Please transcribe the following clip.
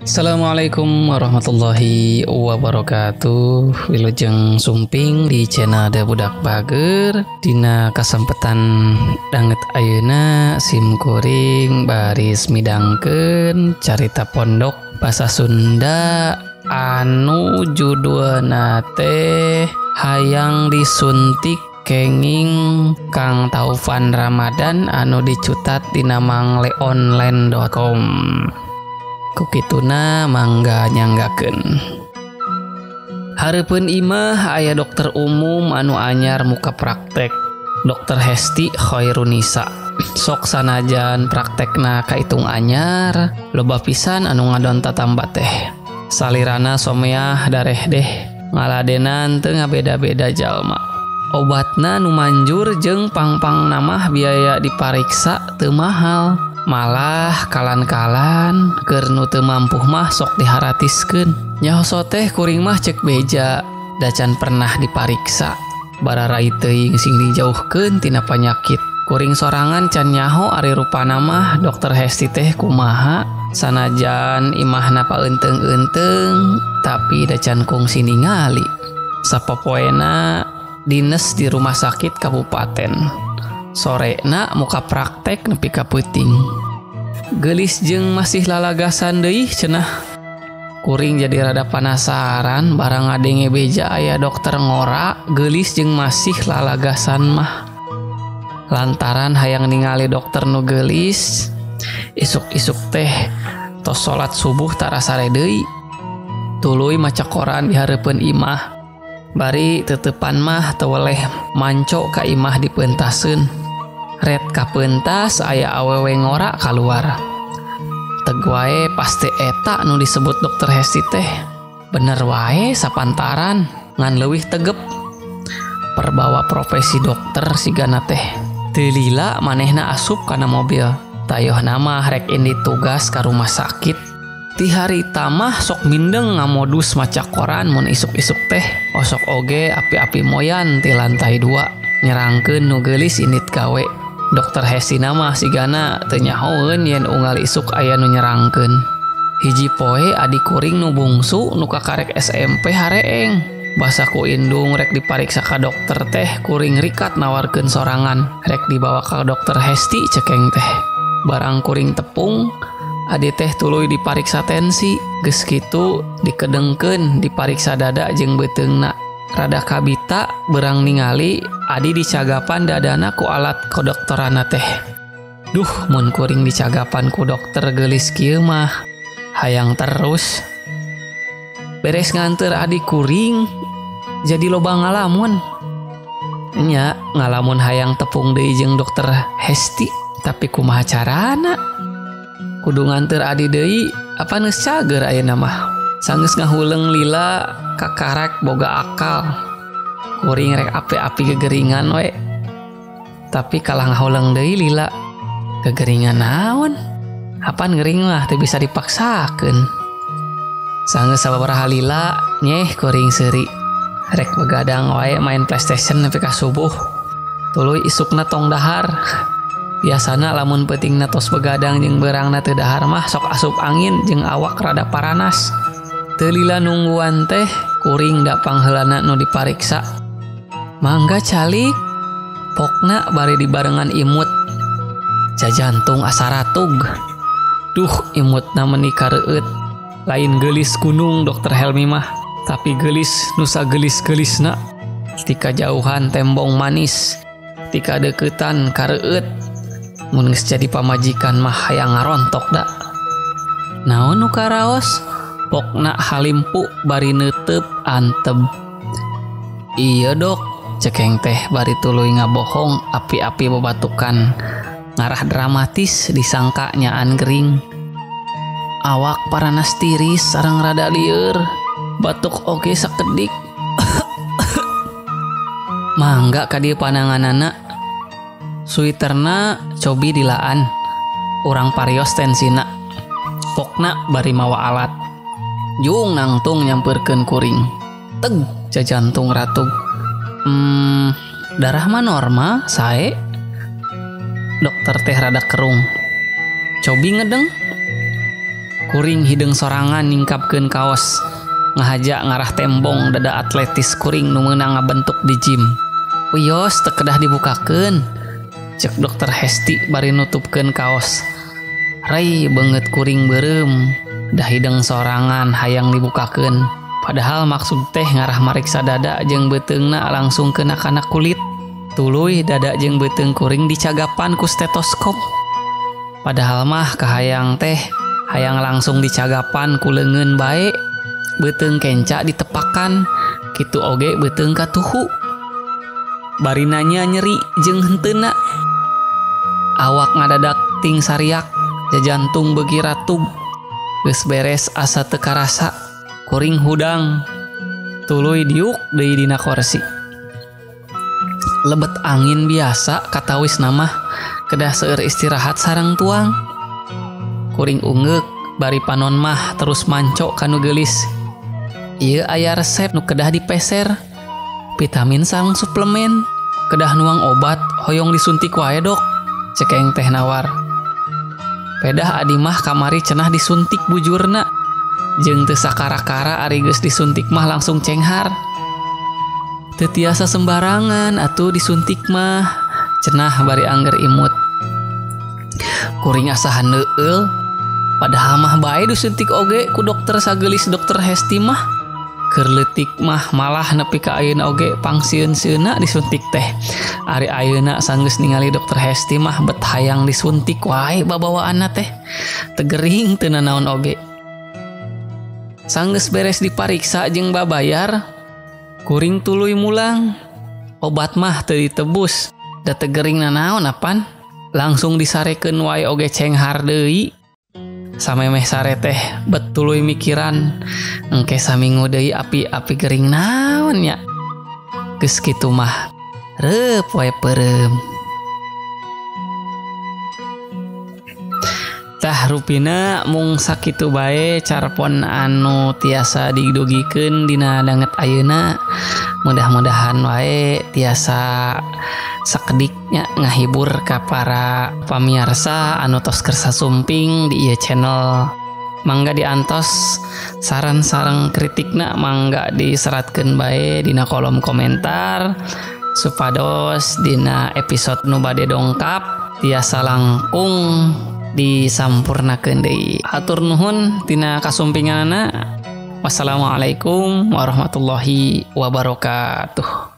Assalamualaikum warahmatullahi wabarakatuh. Wilujeng sumping di channel Da Budak Bager. Dina kasempetan danget ayeuna sim kuring baris midangkeun carita pondok basa Sunda anu judulna teh Hayang Disuntik Kenging Kang Taufan Ramadan anu dicutat dina mangleonline.com. Kukituna mangga nyanggakeun. Hareupeun imah aya dokter umum anu anyar muka praktek, Dokter Hesti Khairunisa. Sok sanajan praktekna kaitung anyar, loba pisan anu ngadon tatamba teh. Salirana someah dareh deh, ngaladenan teu ngabeda-beda jalma. Obatna nu manjur jeung pangpang namah biaya dipariksa teu mahal. Malah kalan-kalan keur nu teu mampuh mah sok diharatiskeun. Nyaho teh kuring mah cek beja, dacan pernah dipariksa. Bararai teuing sing dijauhkeun tina panyakit. Kuring sorangan can nyaho ari rupana mah Dokter Hesti teh kumaha. Sanajan imahna paeunteung-eunteung, tapi dacan kungsi ningali. Sapopoena dines di rumah sakit kabupaten. Sorena muka praktek nepi ka peuting. Geulis jeung masih lalagasan deui cenah. Kuring jadi rada penasaran barang ngadenge beja aya dokter ngora geulis jeung masih lalagasan mah. Lantaran hayang ningali dokter nu geulis, isuk-isuk teh tos salat subuh tara sare deui. Tuluy maca koran di hareupeun imah. Bari tetepan mah teu weleh manco ka imah dipeuntaseun. Red kapeuntas aya awewe ngora kaluar. Teg wae pasti eta nu disebut Dokter Hesti teh. Bener wae sapantaran ngan leuwih tegep. Perbawa profesi dokter sigana teh. Teu lila manehna asup kana mobil. Tayohna mah rek indi tugas ka rumah sakit. Ti harita mah sok mindeng ngamodus maca koran mun isuk-isuk teh. Osok oge api-api moyan ti lantai 2 nyerangkeun nu geulis indit gawe. Dokter Hesti mah sigana teu nyahoeun yen unggal isuk aya nu nyerangkeun. Hiji poe adi kuring nu bungsu nu kakarek SMP hareeng. Basa ku indung rek dipariksa ka dokter teh kuring rikat nawarkeun sorangan. Rek dibawa ka Dokter Hesti cekeng teh. Barang kuring tepung adi teh tuluy dipariksa tensi, geus kitu dikedengkeun dipariksa dada jeung beuteungna. Rada kabita berang ningali adi dicagapan dadana ku alat kodokterana teh. Duh, mun kuring dicagapan ku dokter geulis kieu mah hayang terus. Beres nganter adi kuring jadi loba ngalamun. Nya ngalamun hayang tepung deui jeung Dokter Hesti, tapi kumaha carana? Kudu nganter adi deui apa geus cager ayeuna mah. Sanggeus ngahuleng lila kakarak boga akal. Kuring rek api-api gegeringan we. Tapi kalah ngahuleng deui lila. Gegeringan naon? Apan gering mah teu bisa dipaksakeun. Sanggeus sababaraha lila nyeh kuring seuri. Rek begadang wae main PlayStation nepi ka subuh. Tuluy isukna tong dahar. Biasana lamun peutingna tos begadang jeung beurangna teu dahar mah sok asup angin jeung awak rada paranas. Teu lila nungguan teh kuring da pangheulana nu dipariksa. Mangga calik pokna bari dibarengan imut. Jajantung asa ratug. Duh, imutna meuni kareueut. Lain geulis gunung Dokter Helmi mah, tapi geulis nu sageulis-geulisna. Tika jauhan tembong manis, tika deukeutan kareueut. Mun geus jadi pamajikan mah hayang ngarontok da. Naon nu karaos? Pokna halimpu bari neuteup anteb. Iya dok, cekeng teh bari tuluy ngabohong api-api bebatukan. Ngarah dramatis disangka nyaan gering. Awak paranas tiris sareng rada lieur. Batuk oge sakedik. Mangga ka dieu pananganana. Suiterna cobi dilaan. Urang parios tensina. Pokna bari mawa alat. Jung nangtung nyamperkeun kuring. Teg jajantung ratug. Darah mah normal sae. Dokter teh rada kerung. Cobi ngedeng. Kuring hideung sorangan ningkapkeun kaos. Ngahaja ngarah tembong dada atletis kuring nu meunang ngabentuk di gym. Wios teu kedah dibukakeun. Cek dokter Hesti bari nutupkeun kaos. Rai beungeut kuring beureum. Dah hideung sorangan hayang dibukakeun. Padahal maksud teh ngarah mariksa dada jeung beuteungna langsung kena kana kulit. Tuluy dada jeung beuteung kuring dicagapan ku stetoskop. Padahal mah kahayang teh hayang langsung dicagapan ku leungeun bae. Beuteung kenca ditepakan, kitu oge beuteung katuhu. Bari nanya nyeri jeung henteuna. Awak ngadadak ting sariak, jajantung beuki ratub. Geus beres asa teu karasa, kuring hudang. Tuluy diuk deui dina korsi. Lebet angin biasa katawis nama kedah seueur istirahat sareng tuang. Kuring ungeuk bari panon mah terus mancok kanu geulis. Ieu aya resep nu kedah dipeser. Vitamin sareng suplemen, kedah nuang obat hoyong disuntik wae dok. Cekeng teh nawar. Pedah adi mah kamari cenah disuntik bujurna. Jeung teu sakara-kara ari geus disuntik mah langsung cenghar. Teu tiasa sembarangan atuh disuntik mah, cenah bari angger imut. Kuring asa haneueul, padahal mah bae disuntik oge ku dokter sageulis dokter Hesti mah. Keur leutik mah malah nepi ka ayeuna oge pangsieun-sieunna disuntik teh. Ari ayeuna sanggeus ningali dokter Hesti mah bet hayang disuntik wae babawaanna teh. Teu gering teu nanaon oge. Sanggeus beres dipariksa jeung babayar, kuring tuluy mulang. Obat mah teu ditebus, da teu gering nanaon apan. Langsung disarekeun wae oge cenghar deui. Samemeh sare teh bet tuluy mikiran, engke saminggu deui api-api gering naon nya. Geus kitu mah reup wae peureum. Tah rupina mung sakitu bae carpon anu tiasa didugikeun dina danget ayeuna. Mudah-mudahan wae tiasa sakediknya ngahibur ka para pamiarsa anu tos kersa sumping di ieu channel. Mangga diantos saran sareng kritikna mangga diseratkeun bae dina kolom komentar supados dina episode nu bade dongkap tiasa langkung disampurnakeun deui. Hatur nuhun tina kasumpinganana. Wassalamualaikum warahmatullahi wabarakatuh.